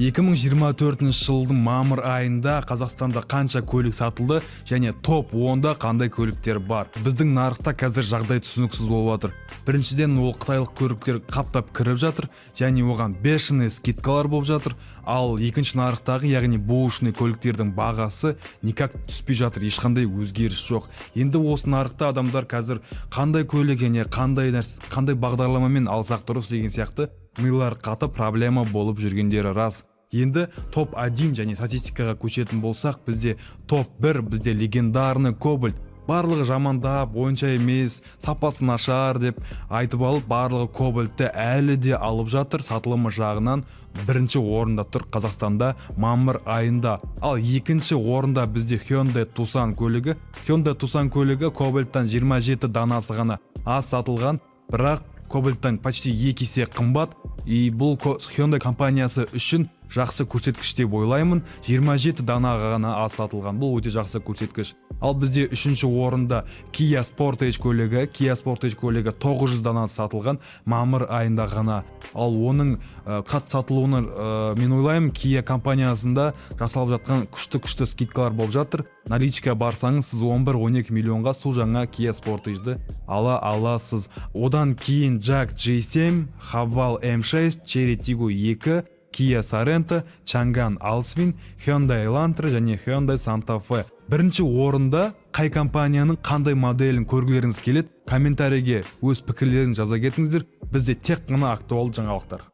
2024 жылдың мамыр айында Қазақстанда қанша көлік сатылды және топ 10-да қандай көліктер бар? Біздің нарықта қазір жағдай түсініксіз болып жатыр. Біріншіден, ол қытайлық көліктер қаптап кіріп жатыр және оған бешеный скидкалар болып жатыр. Ал екінші нарықтағы, яғни бэушный көліктердің бағасы никак түспей жатыр, ешқандай өзгеріс жоқ. Енді осы нарықта адамдар қазір қандай көлік және қандай нәрсе, қандай бағдарламамен алсақ дұрыс деген сияқты милар қатып, проблема болып жүргендері рас. Енді топ 1 және статистикаға көшетін болсақ, бізде топ 1, бізде легендарный Кобальт. Барлығы жамандап, онша емес, сапасы нашар деп айтып алып, барлығы Кобальтты әлі де алып жатыр. Сатылымы жағынан бірінші орында тұр Қазақстанда мамыр айында. Ал екінші орында бізде Hyundai Tucson көлігі. Hyundai Tucson көлігі Кобальттан 27 данасы ғана аз сатылған, бірақ Кобальттан почти 2 есе қымбат. И бұл Hyundai компаниясы үшін жақсы көрсеткіш деп ойлаймын. 27 данаға ғана аз сатылған, бұл өте жақсы көрсеткіш. Ал бізде үшінші орында Kia Sportage көлігі. Kia Sportage көлігі 900 данасы сатылған мамыр айында ғана. Ал оның қатты сатылуына, мен ойлаймын, Kia компаниясында жасалып жатқан күшті күшті скидкалар болып жатыр. Наличка барсаңыз, сіз 11-12 миллионға су жаңа Kia Sportage'ді ала аласыз. Одан кейін JAC J7, Haval M6, Chery Tiggo 2, Kia Sorento, Changan Alsvin, Hyundai Elantra және Hyundai Santa Fe. Бірінші орында қай компанияның қандай моделін көргілеріңіз келеді, комментарийге өз пікірлеріңізді жаза кетіңіздер. Бізде тек қана актуалды жаңалықтар.